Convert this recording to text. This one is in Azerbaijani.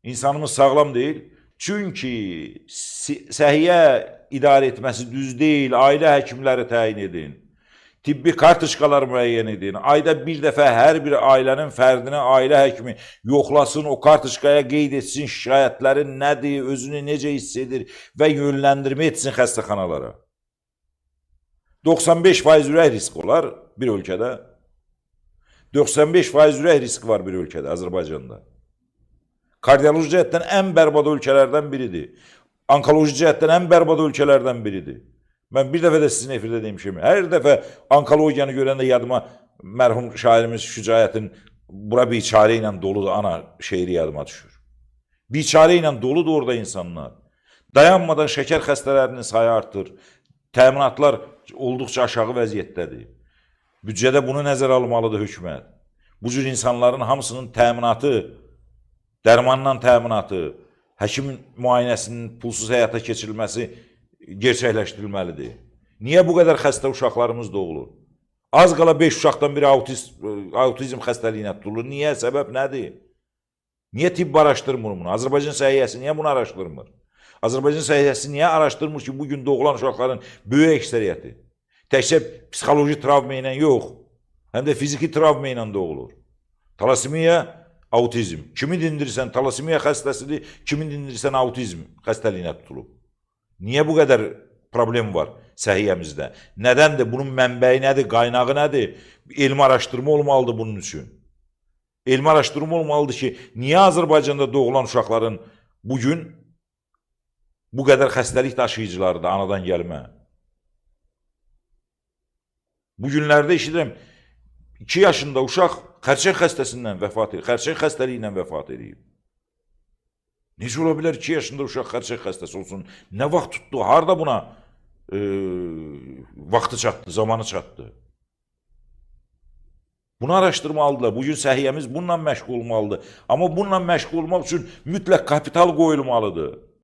İnsanımız sağlam deyil. Çünki səhiyyə idarə etməsi düz deyil. Ailə həkimləri təyin edin. Tibbi kartoçkalar müəyyən edin. Ayda bir dəfə hər bir ailənin fərdini ailə həkimi yoxlasın, o kartoçkaya qeyd etsin şikayətləri nədir, özünü necə hiss edir və yönləndirmə etsin xəstəxanalara. 95% ürək riski olar bir ölkədə. 95% ürək riski var bir ölkədə, Azərbaycanda. Kardioloji cəhətdən ən bərbad ölkələrdən biridir. Onkoloji cəhətdən ən bərbad ölkələrdən biridir. Mən bir dəfə də sizin efirdə demişim. Hər dəfə onkologiyanı görəndə yadıma mərhum şairimiz Şücaətin bura biçarə ilə doludur ana şeiri yadıma düşür. Biçarə ilə doludur orada insanlar. Dayanmadan şəkər xəstələrinin sayı artır. Təminatlar olduqca aşağı vəziyyətdədir. Büdcədə bunu nəzərə almalıdır hökumət. Bu cür insanların hamısının təminatı, dərmanla təminatı, həkim müayinəsinin pulsuz həyata keçirilməsi gerçəkləşdirilməlidir. Niyə bu qədər xəstə uşaqlarımız doğulur? Az qala 5 uşaqdan biri autizm xəstəliyinə tutulur. Niyə? Səbəb nədir? Niyə tibb araşdırmır bunu? Azərbaycan səhiyyəsi niyə bunu araşdırmır? Azərbaycan səhiyyəsi niyə araşdırmır ki, bugün doğulan uşaqların böyük əksəriyyəti təkcə psixoloji travma ilə yox, həm də fiziki travma ilə doğulur. Talasemiya, autizm. Kimi dindirsən talasemiya xəstəsidir, kimi dindirsən autizm xəstəliyinə tutulub. Niyə bu qədər problem var səhiyyəmizdə? Nədəndir? Bunun mənbəyi nədir? Qaynağı nədir? Elmi araşdırma olmalıdır bunun üçün. Elmi araşdırma olmalıdır ki, niyə Azərbaycanda doğulan uşaqların bugün bu qədər xəstəlik daşıyıcılarıdır anadan gəlmə? Bu günlərdə eşidirəm, 2 yaşında uşaq xərçəng xəstəsindən vəfat edib, xərçəng xəstəliyi ilə vəfat edib. Necə ola bilər 2 yaşında uşaq xərçəng xəstəsi olsun? Nə vaxt tutdu? Harda buna vaxtı çatdı, zamanı çatdı? Bunu araşdırmalıdırlar. Bugün səhiyyəmiz bununla məşğul olmalıdır. Amma bununla məşğul olmaq üçün mütləq kapital qoyulmalıdır.